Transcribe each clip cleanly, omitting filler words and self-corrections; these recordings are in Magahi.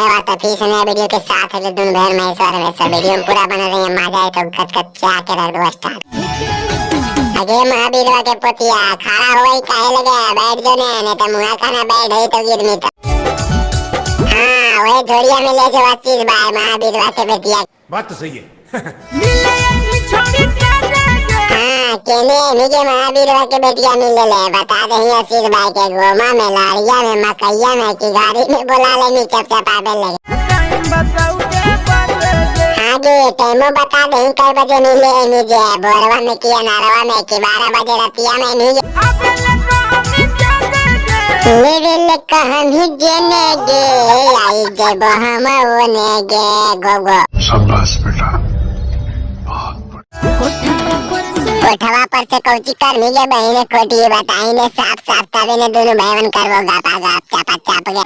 भाई तो फिर से नया वीडियो के साथ है दोनों बहन महेश्वर में सब वीडियो में पूरा बना रही है, मजा आए तो कच कच चा के रख दो स्टार्ट। अगे महावीरवा के पोतिया खड़ा हो काहे लगे, बैठ जो ने, नहीं तो मुआ खाना बैठ ही तो गिर तो। हाँ वही झोड़िया में ले जो आशीष भाई महावीरवा के बेटिया। बात तो सही है। हाँ केने निके महावीरवा के बेटिया मिले ले, बता दही आशीष भाई के गोमा में लाड़िया में मकैया में की गाड़ी में बुला ले नी चप चपाबे लगे। आगे टाइमो बता दही कई बजे मिले निजे बोरवा में की अनारवा में की 12 बजे रतिया में नहीं लेवे कहम ही जेने गे आई जब हम ओने गे गो गो। शाबाश बेटा, बहुत कोठवा पर से कौची करनी गे बहिने कोटी बताई ने साफ साफ तबे ने दोनों भाईवन करवो गापा गाप चापा चाप गे।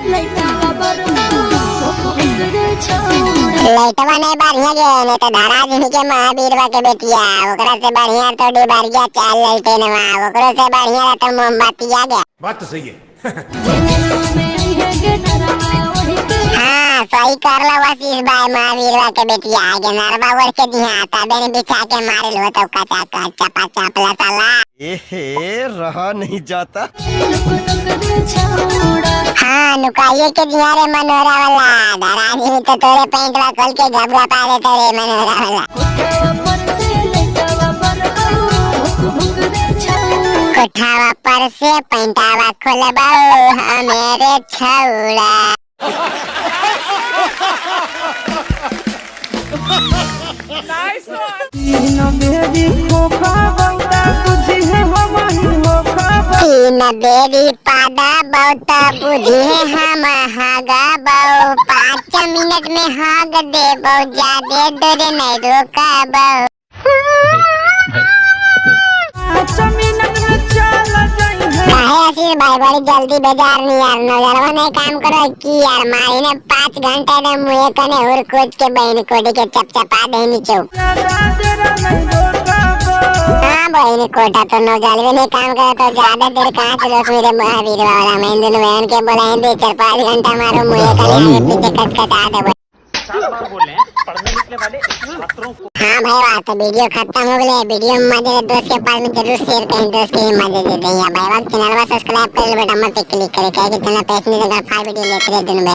लैटवा नहीं बढ़िया गे, नहीं तो धरा दिन के महावीरवा के बेटिया ओकरा से बढ़िया तो डिबरिया चाल लैटे नवा, ओकरो से बढ़िया तो मोमबत्तिया गे। बात तो सही है। हाँ सही कर लो आशीष भाई महावीरवा के बेटिया आगे नरवा ओढ़ के दिहा तबे ने बिछा के मारे लो तो कचा कच चपा चाप ला साला। एहे रहा नहीं जाता। हाँ नुकाइए के दिया रे मनोरा वाला धरा नहीं तो तोरे पेंटवा खोल के घबरा पा दे तोरे मनोरा वाला। कोठावा पर से पेंटावा खोलबाओ हमेरे छौड़ा। तीन बेरी पादा बहुत बुझे हम हगबौ, 5 मिनट में हग देबौ ज्यादे दूर नहीं रोकबौ। काहे आशीष भाई बड़ी जल्दी बाजार नहीं यार, नजरवा नहीं काम करो की यार, मारी ने 5 घंटा ने मुँह कने और कोच के बहन कोटी के चपचपा देनी चौक। हाँ बहन कोटा तो नौजलवे नहीं काम करे तो ज्यादा देर कहाँ से रोक मेरे महावीर वाला। मैं दोनों बहन के बोला हिंदी 4-5 घंटा मारो मुँह कने आगे पीछे कचकचा दे। हाँ भाई बात तो वीडियो खत्म हो गए, वीडियो मजे दे दोस्त के पास में जरूर शेयर करें, दोस्त के मजे दे दें। भाई बात चैनल सब्सक्राइब कर बटन पे क्लिक करें, क्या कि चैनल पे नहीं देगा फाइव वीडियो लेते रहे दोनों।